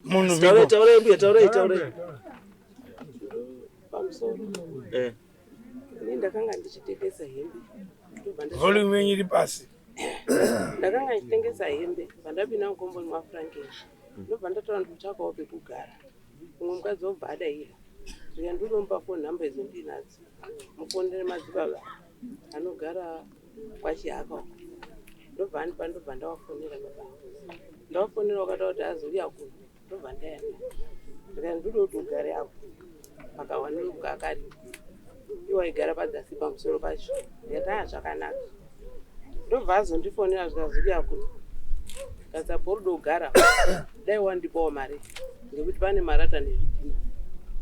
Munhu Taurai, taurai mbuya, taurai, taurai. Pamusoro. Eh. Ini ndakanga ndichitengesa hembe. Ndobva ndasvika- Volume yenyu iri pasi. Ndakanga ndichitengesa hembe pandapinda mukomboni maFranklin. Ndobva ndataura ndikutsvakawo pekugara. Mumwe mukadzi wobva adaira. Zvika ndinomupa phone number idzo ndinadzo. Mufonere madzibaba anogara kwaChihaka uko. Ndobva andipa ndobva ndavafonera baba. Ndavafonera vakataura kuti azouya kuno. Ndobva ndaenda. Ndikati ndoda kuti ugare apo. Pakawanikwa kari. Iwo aigara padzasi pamusoro pacho. Ndikati aa zvakanaka. Ndobva azondifonera zvikazi uya kuno. Ndikati apo uri kugara dai wandipawo mari ngekuti pane marata nezvidhina.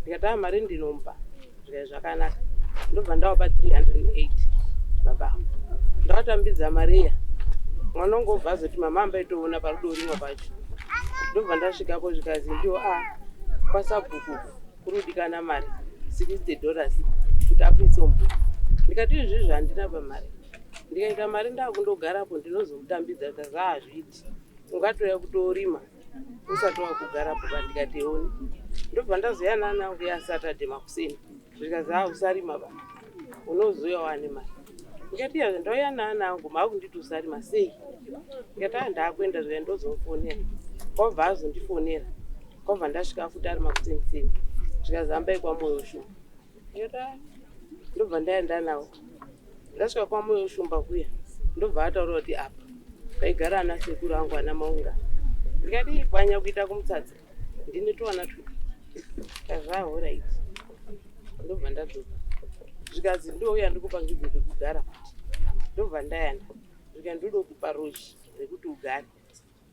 Ndikati aa mari ndinomupa. Zvikati zvakanaka. Ndobva ndavapa 380 baba. Ndavatambidza mari iya. Mwana wangu obva azoti mama ambaitoona parudorimwa pacho. Ndobva ndasvikapo zvikazi ndiwo a kwasabhuku kurudikana mari $60 kuti akuise mubhuku. Ndikati izvizvi handina pamari. Ndikaita mari ndakundogarapo ndinozomutambidza zvikazvi hazviiti. Ungatouya kutorima usati wakugarapo pandikati eoni. Ndobva ndazouya nana angu yaSaturday makuseni. Zvikazi haa usarima ba. Unozouya wane mari. Ndikati iya ndauya naana angu maakunditi usarima sei? Ndikati aa ndaakuenda zviya ndozomufonera. Kwabva azondifonera. Kwabva ndasvika futi ari makuseni-seni. Zvikazi hambai kwaMoyo Shumba. Ndikati aa ndobva ndaenda nawo. Ndasvika kwaMoyo Shumba kuya ndobva ataura kuti apa paigara ana sekuru angu ana Maunga. Ndikati pwanya kuita kumutsatsa ndine twana tu. Kazvahoraiti. Ndobva ndadzoka. Zvikazi ndouya ndikupangidze pekugara futi. Ndobva ndaenda. Zvika ndoda kupa roji rekuti ugare.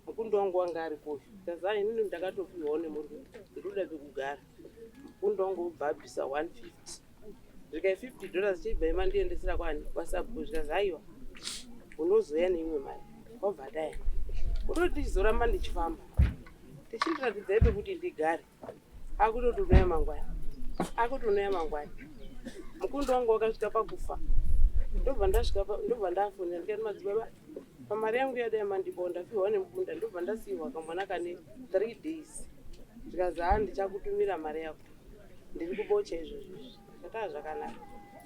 Mukundi wangu wanga ari kofi. Ndikazi "Ah, inini ndakatopiwawo nemurume ndoda pekugara. Mukundi wangu wobva abvisa 150. Zvikai $50 chibva imandiendesera kwani kwasabhuku zvikazi aiwa unozouya neimwe mari. Kwabva ndaenda. Kutoti ndichizoramba ndichifamba. Tichindiratidzai pekuti ndigare. Akutoti unouya mangwani. Akuti unouya mangwani. Mukundi wangu wakasvika pakufa. Ndobva ndasvika ndobva ndafonera ndikati madzibaba pamari yangu yadai mandipawo ndapiwa nemukunda ndobva ndasiiwa kamwana kane 3 days. Zvikazi haa ndichakutumira mari yako. Ndiri kubocha izvozvo izvi. Ndikati "Ah, zvakanaka.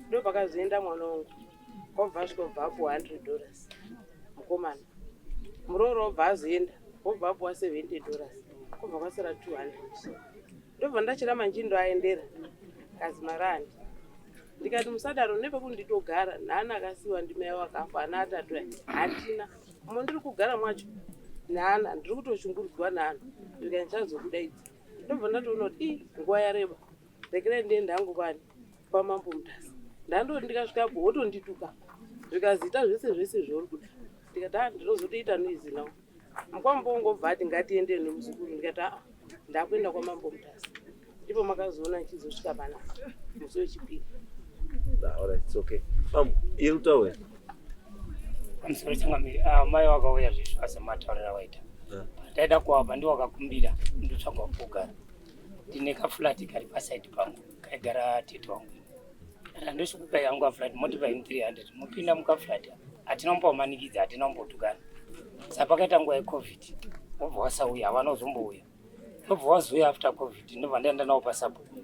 Ndopakazoenda mwana wangu. Kwabva asvika kubva apuwa $100. Mukomana. Muroora wobva azoenda wobva apuwa $70. Kwobva kwasara 200. Ndobva ndachira manjindo aendera. Kazi mari handi. Ndikati musadaro nepekunditogara naana akasiiwa ndimai wakafa ana atatu aya handina. Umo ndiri kugara mwacho naana ndiri kutoshungurudzwa naana. Ndikati ndichazokudaidza. Ndobva ndatoona kuti ii nguva yareba. Rekerai ndiende hangu kwani kwamambo Mutasa. Ndandoti ndikasvikapo wotondituka. Zvikazi ita zvese zvese zvauri kuda. Ndikati aa ndinozotoita noise nawo. Mukwambo wangu wobva ati ngatiende nemuzukuru. Ndikati aa ndakuenda kwamambo Mutasa. Ndipo makazoona ndichizosvika panapa musi wechipiri. Ah, Alright, it's okay. Iri kutaura. Pamusoro changamire, ah, mai wakauya zvezvo sematauriro awaita. Ndaida kuwapa ndiwo wakakumbira ndotsvaga kugara. Ndine kaflat kari paside pangu kaigara tete wangu. Ndosvikupa yangu kaflat motipa ini 300 mopinda mukaflat hatina kumbomanikidza hatina kumbotukana. Saka pakaita nguva yeCovid wobva wasauya havana kuzombouya. Ndobva wazouya after Covid ndobva ndaenda navo pasabhuku.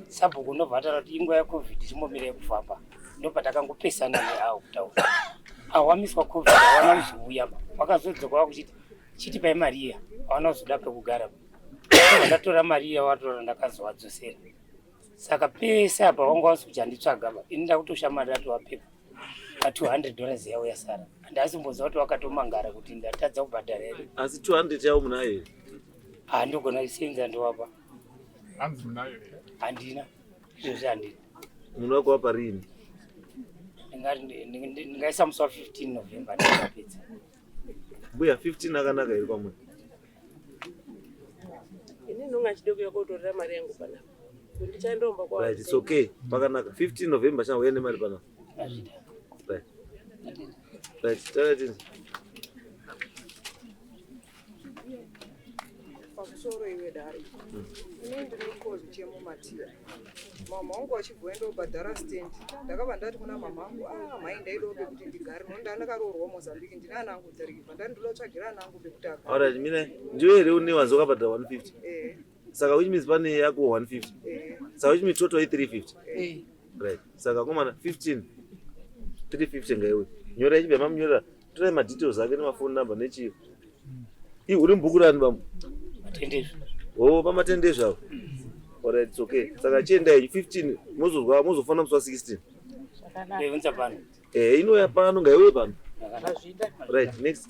Sabhuku ndobva ataura kuti inguva yeCovid chimbomirai kufamba. Ndobva takangopesana neawo kutaura. Awamiswa Covid hawana kuzouya. Vakazodzoka vakuchiti chitipai mari iya hawana kuzoda pekugara. Ndobva ndatora mari iya watora ndakazovadzosera. Saka pese apa wanga wasi kuchanditsvaga ba. Ini ndakutoshamarira tovapepa. Pa $200 yavo yasara. Handasi kumboziva kuti wakatomangara kuti ndatadza kubhadhara here. Asi 200 yavo munayo here? Handogona kusenza ndowapa. Hanzi munayo here? Handina. Izvozvi handina. Munhu wako wapa rini? Ndingaisa musi wa 15 November ndikapedza. Mbuya 15 akanaka here kwamuri? Ini ndonga ndichida kuuya kotorera mari yangu panapa. Ndichaendomba kwa. Right, it's okay. Pakanaka. 15 November chauya nemari panapa. Azvita. Right. Right, taura tinzi. Pamusoro iwe dare. Ini ndinongozi chemumatiya. Mama wangu achibva obhadhara stand. Ndakabva ndati kuna mama angu, ah mhai, ndaidawo pekuti ndigare. Nokuti ndandakaroorwa Mozambique, ndine ana angu 3. Bva ndati ndoda kutsvagira ana angu pekuti agare. Alright, mina ndiwe here une wanzi wakabhadhara 150? Eh. Saka which means pane yako 150? Eh. Saka which means total i350? Eh. Right, saka komana, 15 350 ngaiwe. Nyora ichibva mamunyorera, torai madetails ake nemafoni number nechii. I uri mubhuku rani, bambo? Matendezvo. O, pamatende zvavo. Alright, it's okay. Saka chiendai 15, mozozwa mozofona musi wa16. Ndoiunza pano? Eh, inouya pano, ngaiuye pano. Zvakanaka. Right, next.